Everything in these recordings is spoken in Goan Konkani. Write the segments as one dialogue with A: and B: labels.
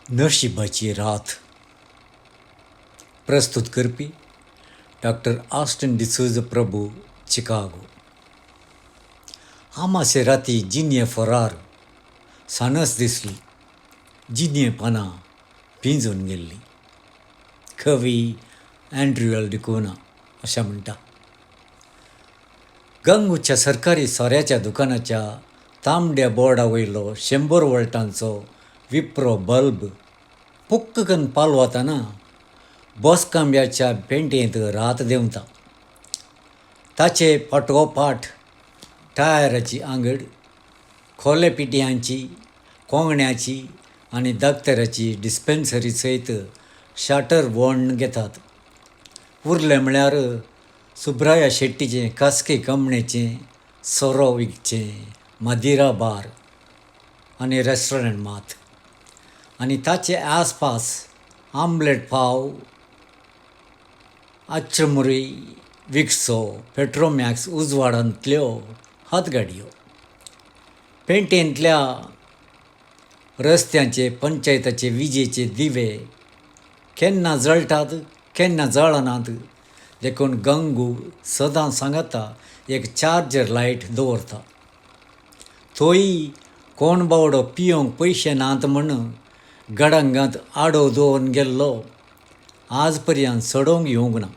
A: नशिबाची रात. प्रस्तूत करपी doctor Austin D'Souza Prabhu, Chicago. आमासे राती जिन्ये फरार सानस दिसली, जिन्ये पानां पिंजून गेल्लीं. कवी अँड्र्यूएल डिकोना अशें म्हणटा. गंगूच्या सरकारी सोऱ्याच्या दुकानाच्या तांबड्या बोर्डा वयलो 100 वोल्टांचो विप्रो बल्ब पुक्क कन्न पालवतना बोसकांब्याच्या पेंटेंत रात देंवता. ताचे फाटोफाट टायराची आंगड, खोले पिठयांची, कोंगण्याची आनी दाक्तराची डिस्पेन्सरी सयत शाटर वोण्ण घेतात. उरलें म्हळ्यार सुब्राया शेट्टीचें खासगी कंपणेचें सोरो विकचें मदिरा बार आनी रेस्टॉरंट मात. आनी ताचे आसपास आमलेट पाव, आचमुरी विकचो पेट्रोमॅक्स उजवाडांतल्यो हातगाडयो. पेंटेंतल्या रस्त्यांचे पंचायताचे विजेचे दिवे केन्ना जळटात केन्ना जळनात, देखून गंगू सदां सांगता एक चार्जर लायट दवरता. थंय कोण बावडो पियोंक पयशे नात म्हूण गडंगांत आडो दवरून गेल्लो आज पर्यंत चडोवंक येवंक ना.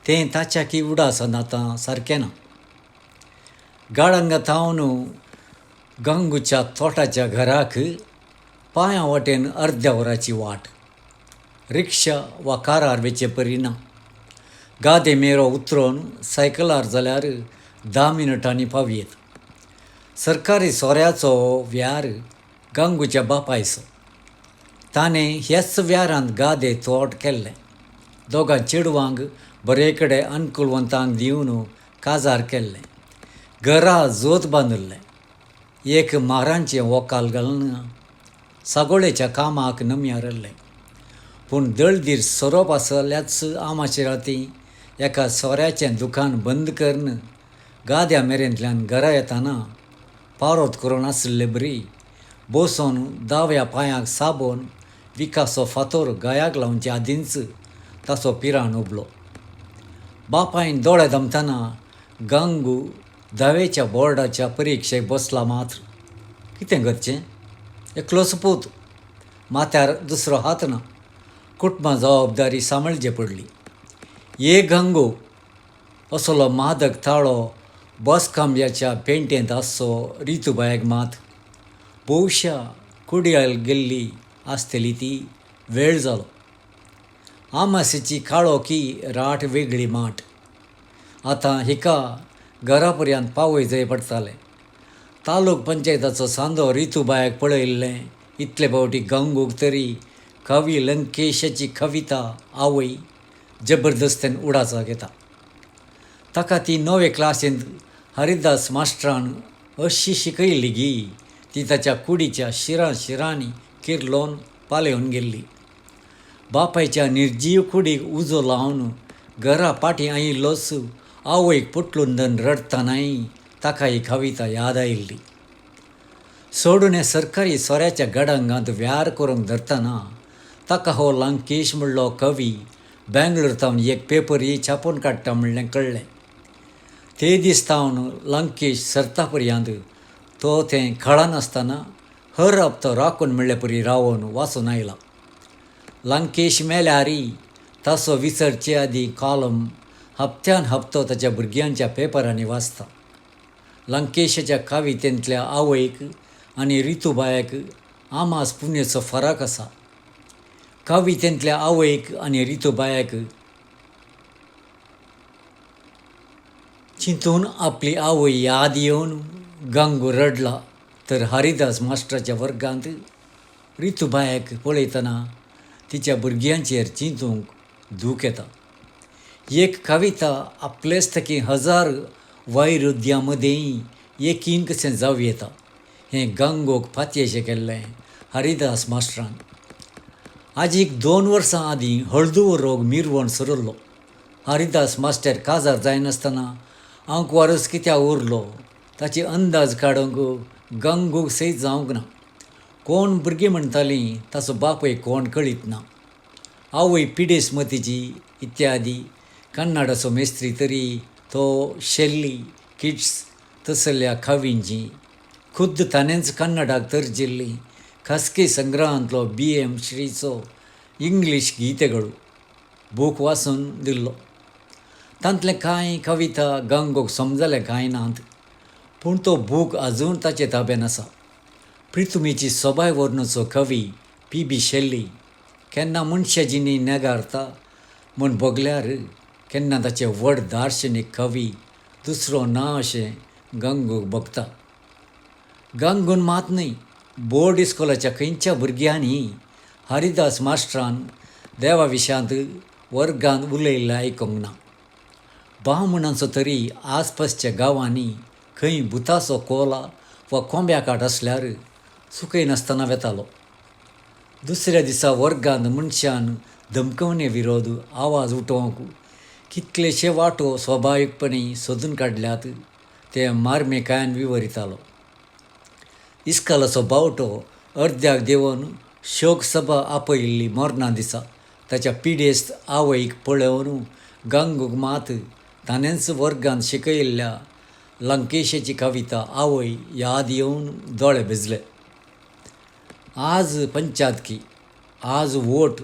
A: तें ताच्या की उडासान आतां सारकें ना. गाडंगा थावन गंगूच्या तोटाच्या घराक पांयां वाटेन अर्द्या वराची वाट. रिक्षा वा कारार वेचे परी ना. गादे मेरो उतरोवन सायकलार जाल्यार 10 मिनटांनी पावयेत. सरकारी सोऱ्याचो व्यार गंगूच्या बापायचो. ताणें ह्याच व्यारांत गादे तोट केल्लें. दोगां चेडवांक बरे कडेन अनुकुलवंतांक दिवन काजार केल्लें. घरा जोत बांदिल्लें. एक मारांचें वोकाल घालून सागोळेच्या कामाक नमयारल्लें. पूण दळदीर सोरोप आसल्याच आमाचे राती एका सोऱ्याचें दुकान बंद करून गाद्या मेरेंतल्यान घरा येताना पारोत करून आशिल्ले बरी बसून दाव्या पांयाक साबोन विकासो फातोर गायाक लावचे आदींच ताचो पिराण उबलो. बापायन दोळे दमतना गंगू धावेच्या बोर्डाच्या परिक्षेक बसला मात्र. कितें करचें? एकलोच पूत, माथ्यार दुसरो हात ना. कुटुंबा जबाबदारी सांबाळची पडली. ये गंगू असलो मादक ताळो बसखांब्याच्या पेंटेंत आसचो रितुबायक मात भोवशा कुडयाल गेल्ली आसतली ती वेळ जालो. आमासेची काळोखी राट वेगळी माट. आतां हिका घरा पर्यंत पावय जाय पडटालें. तालूक पंचायताचो सांदो रितुबायक पळयल्लें इतले फावटी गंगूक तरी कवी लंकेशाची कविता आवय जबरदस्तेन उडासाक येता. ताका ती नवे क्लासींत हरिदास मास्टरान अशी शिकयली गी ती ताच्या कुडीच्या शिरां शिरांनी किरलोन पालेवन गेल्ली. बापायच्या निर्जीव कुडीक उजो लावन घरा फाटीं आयिल्लोच आवयक पोटलून धरून रडटनाय ताका ही कविता याद आयिल्ली. सोडून सरकारी सोऱ्याच्या गडांगांत व्यार करूंक धरतना ताका हो लंकेश म्हणलो कवी बेंगलोर थावन एक पेपरय छापून काडटा म्हणलें कळ्ळें. ते दीस थावन लंकेश सरता पर्यंत तो तें कळनासतना हर हप्तो राखून म्हणले परी रावन वाचून आयला. लंकेश मेल्यारी ताचो विसरचे आदीं कॉलम हप्त्यान हप्तो ताच्या भुरग्यांच्या पेपरांनी वाचता. लंकेशाच्या कवितेंतल्या आवयक आनी रितुबायक आमास पुण्यचो फरक आसा. कवितेंतल्या आवयक आनी रितुबायक चिंतून आपली आवय याद येवन गंगू रडला तर हरिदास मास्टराच्या वर्गांत रितुबायक पळयतना तिच्या भुरग्यांचेर चिंतूंक दूख येता. एक कविता आपलेच तकी हजार वैरुद्ध्यां मदीं एकीन कशें जावं येता हें गंगोक फातयेचें केल्लें हरिदास मास्टरान. आजीक 2 वर्सां आदीं हळदुवो रोग मिरवण सरिल्लो. हरिदास मास्टर काजार जायनासतना आंकवारच कित्याक उरलो ताची अंदाज काडूंक गंगूक सयत जावंक ना. कोण भुरगीं म्हणटालीं ताचो बापूय कोण कळीत ना, आवय पिडेस मतीची इत्यादी. कन्नडाचो मेस्त्री तरी तो शेल्ली किट्स तसल्या कवींची खुद्द ताणेंच कन्नडाक तर्जिल्ली खासगी संग्रहांतलो बी एम श्रीचो इंग्लीश गीतेगळू बूक वाचून दिल्लो. तांतले कांय कविता गंगोक समजले कांय नात, पूण तो बूक अजून ताचे ताब्यान आसा. प्रिथुमीची सोबाय वर्णचो कवी पी बी शेल्ली केन्ना मनशा जिणी नेगारता म्हूण भोगल्यार केन्ना ताचे व्हड दार्शनीक कवी दुसरो ना अशें गंगूक भोगता. गंगून मात न्हय, बोर्ड इस्कोलाच्या खंयच्या भुरग्यांनी हरिदास मास्टरान देवा विशयांत वर्गांत उलयल्लें आयकूंक ना. बामणांचो तरी आसपासच्या गांवांनी खंय भुताचो कोला वा कोंब्या काट आसल्यार चुकयनासतना वेतालो. दुसऱ्या दिसा वर्गांत मनशान धमकवणे विरोध आवाज उठोवंक कितलेशे वांटो स्वाभावीकपणी सोदून काडल्यात ते मार्मिकायेन विवरितालो. इस्कालाचो बावटो अर्द्याक देंवोवन शोकसभा आपयिल्ली मरणा दिसा ताच्या पिडेस्त आवयक पळोवन गंगूक मात ताणेंच वर्गांत शिकयिल्ल्या लंकेशाची कविता आवय याद येवन दोळे भिजले. आज पंचायतकी, आज वोट,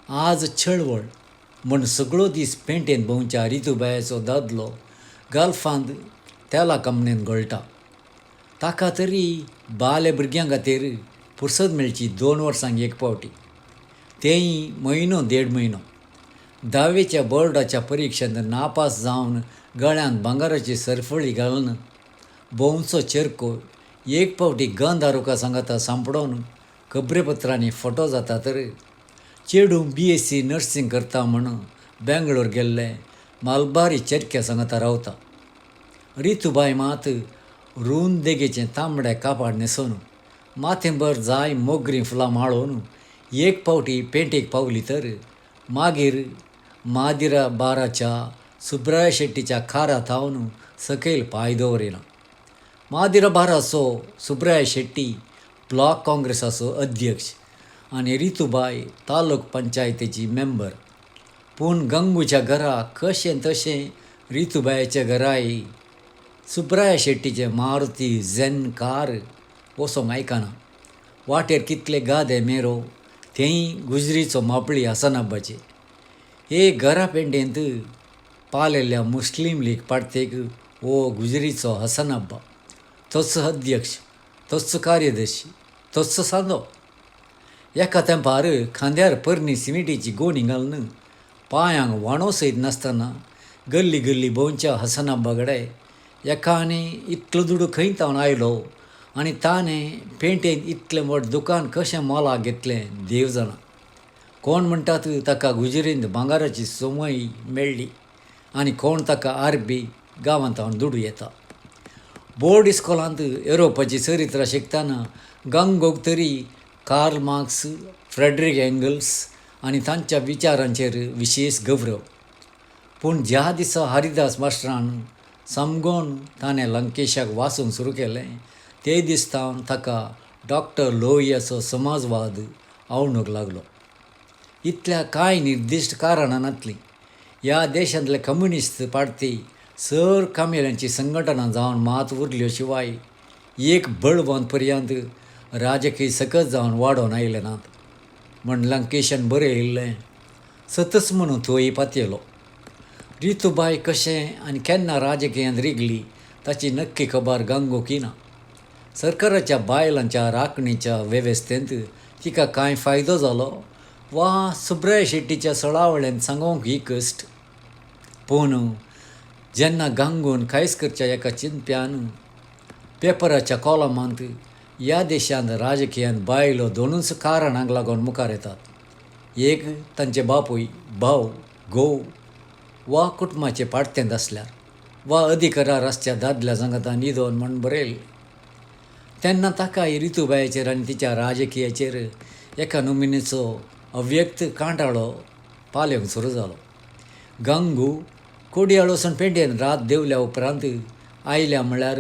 A: आज चळवळ म्हूण सगळो दीस पेंटेन भोंवच्या रितुबायेचो दादलो गल्फांत तेला कंपनींत घोळटा. ताका तरी बाले भुरग्यां खातीर पुरसद मेळची 2 वर्सांक एक फावटी, तेंय म्हयनो देड म्हयनो. धावेच्या बोर्डाच्या परिक्षेंत नापास जावन गळ्यांत भांगराची सरफळी घालून भोंवचो चेरको एक फावटी गंधारुका सांगाता सांपडोवन खबरेपत्रांनी फोटो जाता तर चेडूं बी एस सी नर्सिंग करता म्हूण बेंगलोर गेल्लें मालबारी चेरक्या सांगाता रावता. रितुबाय मात रूंद देगेचें तांबडें कापाड न्हेसोवन माथेंभर जाय मोगरीं फुलां माळोवन एक फावटी पेंटेक पावली तर मागीर मादिरा बाराच्या सुब्राय शेट्टीच्या कारा थावन सकयल पांय दवरिना. मादिरा बाराचो सुब्राय शेट्टी ब्लॉक काँग्रेसाचो अध्यक्ष आनी रितुबाय तालुक पंचायतीची मेंबर. पूण गंगूच्या घरा कशें तशें रितुबायच्या घराय सुब्राय शेट्टीचें मारुती झेन कार वचोंक आयकना. वाटेर कितले गादे मेरो थंय गुजरीचो मापळी हसनाबाचे हे घरा पेंडेंत पालेल्या मुस्लीम लीग पार्टेक हो गुजरीचो हसनाब्बा तोच अध्यक्ष, तोच कार्यदर्शी, तोच सांदो. एका तेंपार खांद्यार परणी सिमिटीची गोणी घालून पांयांक वाणो सयत नासतना गल्ली गल्ली भोंवच्या हसनाब्बा कडेन एकाने इतलो दुडू खंय तावन आयलो आनी ताणें पेंटेंत इतलें व्हड दुकान कशें मोलाक घेतलें देव जाणा. कोण म्हणटात ताका गुजरींत भांगराची सोमय मेळ्ळी आनी कोण ताका आरबी गांवांत हांव दुडू येता. बोर्ड इस्कोलांत युरोपाची चरित्रां शिकतना गंगोक तरी कार्ल मार्क्स, फ्रेडरीक एंगल्स आनी तांच्या विचारांचेर विशेश गौरव. पूण ज्या दिसा हरिदास मास्टरान समगोन ताणें लंकेशाक वाचूंक सुरू केलें ते दीस तावन ताका डॉक्टर लोहियाचो समाजवाद आवडूंक लागलो. इतल्या कांय निर्दिश्ट कारणां नातलीं. ह्या देशांतले कम्युनिस्ट पार्टी सर कामेऱ्यांची संघटना जावन मात उरल्यो शिवाय एक बळवंत पर्यंत राजकीय सकत जावन वाडोवन आयले नात म्हण लंकेशान बरयिल्लें सतच म्हणून तोय पातयेलो. रितुबाय कशें आनी केन्ना राजकीयांत रिगली ताची नक्की खबर गंगोक ना. सरकाराच्या बायलांच्या राखणीच्या वेवस्थेंत तिका कांय फायदो जालो वा सुब्राय शेट्टीच्या सळावळेन सांगोंक ही कश्ट. पूण जेन्ना गंगून खायस करच्या एका चिंतप्यान पेपराच्या कॉलमांत ह्या देशांत राजकीयांत बायलो दोनूच कारणांक लागून मुखार येतात, एक तांचे बापूय, भाव, घोव वा कुटुंबाचे पाडतेंत आसल्यार वा अधिकारार आसच्या दादल्या सांगाता न्हिदोन म्हण बरयल तेन्ना ताका रितुबायेचेर आनी तिच्या राजकीयाचेर एका नमुनेचो अव्यक्त कांटाळो पालेवंक सुरू जालो. गंगू कोडयाळ वचून पेंटेन रात देंवल्या उपरांत आयल्या म्हळ्यार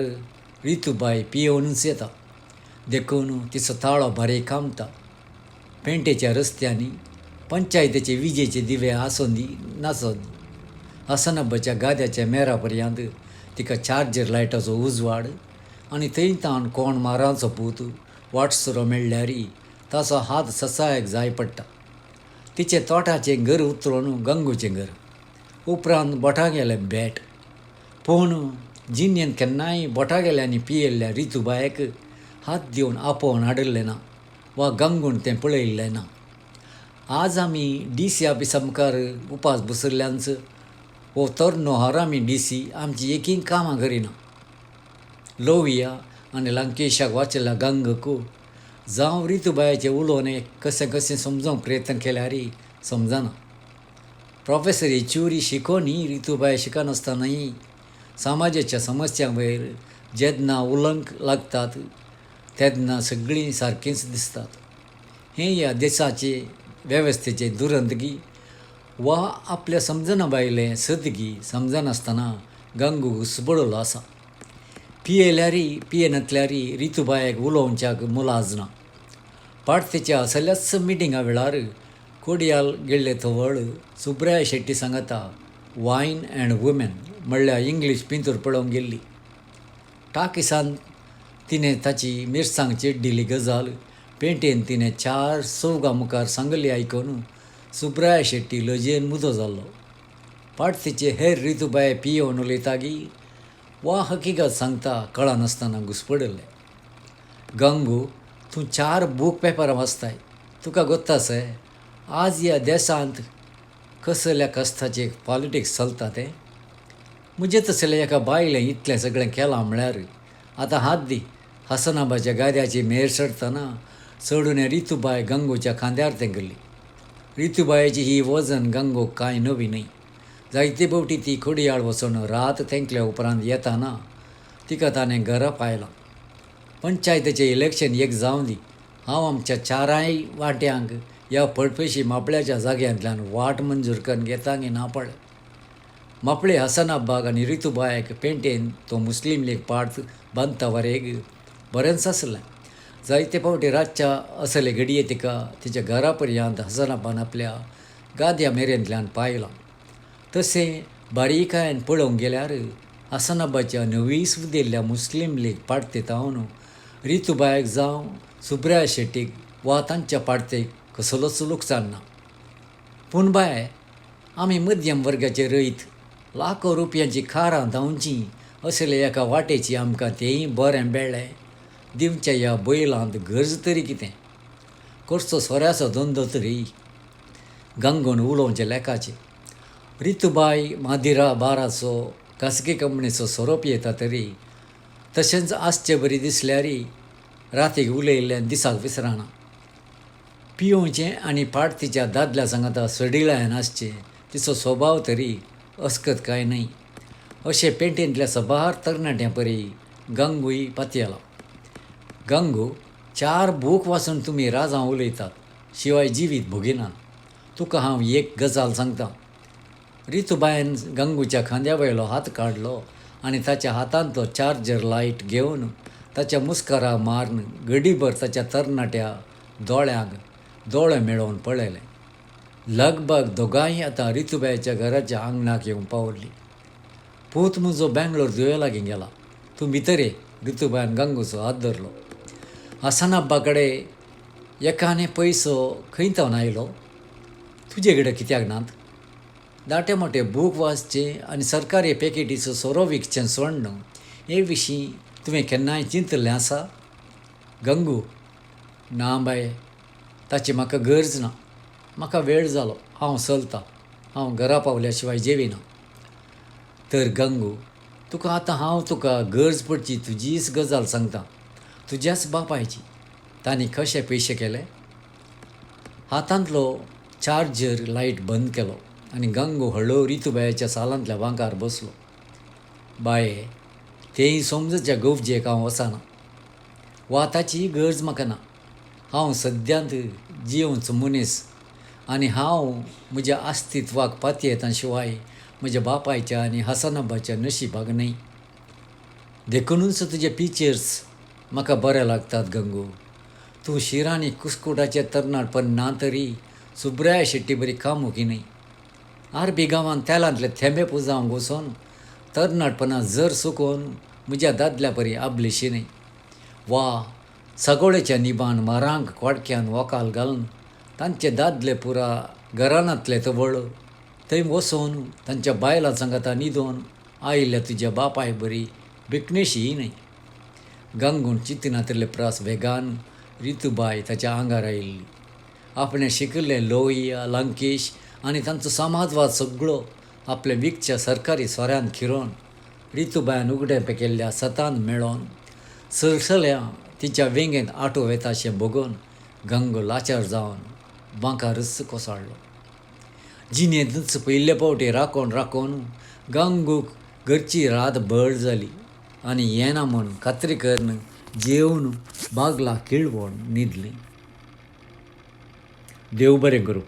A: रितुबाय पियेवनूच येता. देखून तिचो ताळो बारीक कामता. पेंटेच्या रस्त्यांनी पंचायतीचे विजेचे दिवे आसोंदी नासोंदी, हसनाबाच्या गाद्याच्या मेरा पर्यंत तिका चार्जर लायटाचो उजवाड आनी थंय तावन कोण मारांचो पूत वाटसुरो मेळ्ळ्यार ताचो हात ससायक जाय पडटा. तिचें तोटाचें घर उतरून गंगूचें घर, उपरांत बोटागेलें बेट. पूण जिणेंत केन्नाय बोटागेल्यांनी पियेल्ल्या रितुबायक हात दिवन आपोवन हाडिल्लें ना वा गंगून तें पळयिल्लें ना. आज आमी डी सी ऑफिसा मुखार उपास बशिल्ल्यानच हो तरनो हरामी डी सी आमची एकूय कामां करिना. लोविया आनी लंकेशाक वाचिल्ल्या गंगूक जावं रितुबायचें उलोवणें कशें कशें समजूंक प्रयत्न केल्यार समजना. प्रोफेसर येचुरी शिकोवनूय रितुबाय शिकनासतनाय समाजाच्या समस्यां वयर जेन्ना उलोवंक लागतात तेन्ना सगळीं सारकींच दिसतात. हें ह्या देशाचे वेवस्थेचें दुरंतगी वा आपल्या समजना भायलें सदगी समजनासतना गंगू घुसपडलो आसा. पियेल्यार पियेनातल्यार रितुबायक उलोवच्याक मुलाज ना. पार्टीच्या असल्याच मिटिंगा वेळार कोडियाल गेल्ले तवळ सुब्राय शेट्टी सांगता वायन अँड वुमेन म्हणल्यार इंग्लीश पिंतूर पळोवंक गेल्ली. टाकिसान तिणें ताची मिरसांग चिड्डिली गजाल पेंटेन तिणें चार चौगां मुखार सांगली आयकून सुब्राय शेट्टी लजेन मुदो जाल्लो. पार्टीचे हेर रितुबाय पियोवन उलयतागी वा हकीकत सांगता कळनासतना घुसपडिल्ले. गंगू, तूं चार बूक पेपरां वाचताय, तुका गोत्ता आसा आज ह्या देशांत कसल्या कस्ताचें पॉलिटिक्स चलता तें? म्हजें तसलें एका बायलें इतलें सगळें केलां म्हळ्यार आतां हात दी. हसनाबाच्या गाद्याची मेर चडटना चडून रितुबाय गंगूच्या खांद्यार तेंकल्ली. रितुबायची ही वजन गंगूक कांय नवी न्हय. जायते फावटी ती खोडयाळ वचून रात तेंकल्या उपरांत येताना तिका ताणें घरा पायलां. पंचायतीचें इलेक्शन एक जावं दी, हांव आमच्या चारांय वांट्यांक ह्या पडपेशी मापळ्याच्या जाग्यांतल्यान वाट मंजूर करून घेता ना पळय. मापळे हसनाबाग आनी रितुबायक पेंटेन तो मुस्लीम लीग पार्ट बांदता वरेग बरेंच आसलें. जायते फावटी रातच्या असले घडये तिका तिच्या घरा पर्यंत हसनाबान आपल्या गाद्या मेरेंतल्यान पायलां. तशें बारीकायेन पळोवंक गेल्यार हसनाबाच्या नवीस उदेल्ल्या मुस्लीम लीग पार्टींत रितुबायक जावं सुब्राय शेट्टीक वा तांच्या पार्टेक कसलोच लुकसाण ना. पूण बाय, आमी मध्यम वर्गाचे रयत लाखो रुपयांची कारां धांवची असले एका वाटेची आमकां तेंय बरें मेळ्ळें दिवच्या ह्या बैलांत गरज तरी कितें? करचो सोऱ्याचो धंदो तरी. गंगून उलोवचें लेखाचें. रितुबाय मादिरा बाराचो खासगी कंपनीचो सोरो पियेता तरी तशेंच आसचे बरी दिसल्यार रातीक उलयिल्लें दिसाक विसरना. पियोवचें आनी पार्टीच्या दादल्या सांगाता सडिलायन आसचें तिचो स्वभाव तरी अस्कत कांय न्हय. अशें पेंटेंतल्या सबार तरणाट्यां परी गंगूय पातयेला. गंगू, चार बूक वाचून तुमी राजां उलयतात, शिवाय जिवीत भोगिनात. तुका हांव एक गजाल सांगता. रितुबायन गंगूच्या खांद्या वयलो हात काडलो आनी ताच्या हातांतलो चार्जर लायट घेवन ताच्या मुस्कारा मारून घडीभर ताच्या तरणाट्या दोळ्यांक दोळे मेळोवन पळयलें. लगभग दोगांय आतां रितुबायच्या घराच्या आंगणाक येवंक पावल्लीं. पूत म्हजो बेंगलोर धुवे लागीं गेला, तूं भितर ये. रितुबायन गंगूचो हात धरलो. हसनाब्बा कडेन एकाने पयसो खंय थावन आयलो? तुजे कडेन कित्याक नात? दाटे मोटे बूक वाचचे आनी सरकारी पॅकेटीचो सोरो विकचें सोडून हे विशीं तुवें केन्नाय चिंतलें आसा? गंगू, ना बाये, ताची म्हाका गरज ना. म्हाका वेळ जालो, हांव चलतां. हांव घरा पावल्या शिवाय जेविना. तर गंगू, तुका आतां हांव तुका गरज पडची तुजीच गजाल सांगता, तुज्याच बापायची. तांणी कशे पयशे केले? हातांतलो चार्जर लायट बंद केलो आनी गंगू हळू रितुबायच्या सालांतल्या बांकार बसलो. बाये, तेंय समजच्या गवजेक हांव वचना वा ताची गरज म्हाका ना. हांव सद्यांत जियोवचो मनीस आनी हांव म्हज्या अस्तित्वाक पातयेता शिवाय म्हज्या बापायच्या आनी हसनाबाच्या नशिबाक न्हय. देखुनूच तुजे पिक्चर्स म्हाका बरें लागतात गंगू. तूं शिरांनी कुस्कुटाचें तरणाटपण ना तरी सुब्राय शेट्टी बरी कामुकी न्हय. आरबी गांवांत तेलांतले थेंबे पुजावंक वचून तरणाटपणा जर सुकोवन म्हज्या दादल्या परी आबलेशी न्हय. वा सगोळेच्या निबान मारांक कोडक्यान वोकाल घालून तांचे दादले पुरा घरानांतले तवळ थंय वचून तांच्या बायलां सांगाता न्हिदोन आयिल्ल्या तुज्या बापाय बरी बिकणेशी न्हय. गंगून चिंतनातले प्रास वेगान रितुबाय ताच्या आंगार आयिल्ली. आपणें शिकिल्लें लोहिया, लंकेश आनी तांचो समाजवाद सगळो आपल्या विकच्या सरकारी सोऱ्यान खिरोवन रितुबायन उगडें पेकेल्ल्या सतान मेळोवन सलसल्या तिच्या वेंगेंत आटो वेताशें भोगोवन गंगो लाचार जावन बांकारच कोसळ्ळो. जिणेंतच पयले फावटी राखोवन राखोवन गंगूक घरची रात बळ जाली आनी येना म्हूण खात्री करून जेवन बागला किळवण न्हिदली. देव बरें करूं.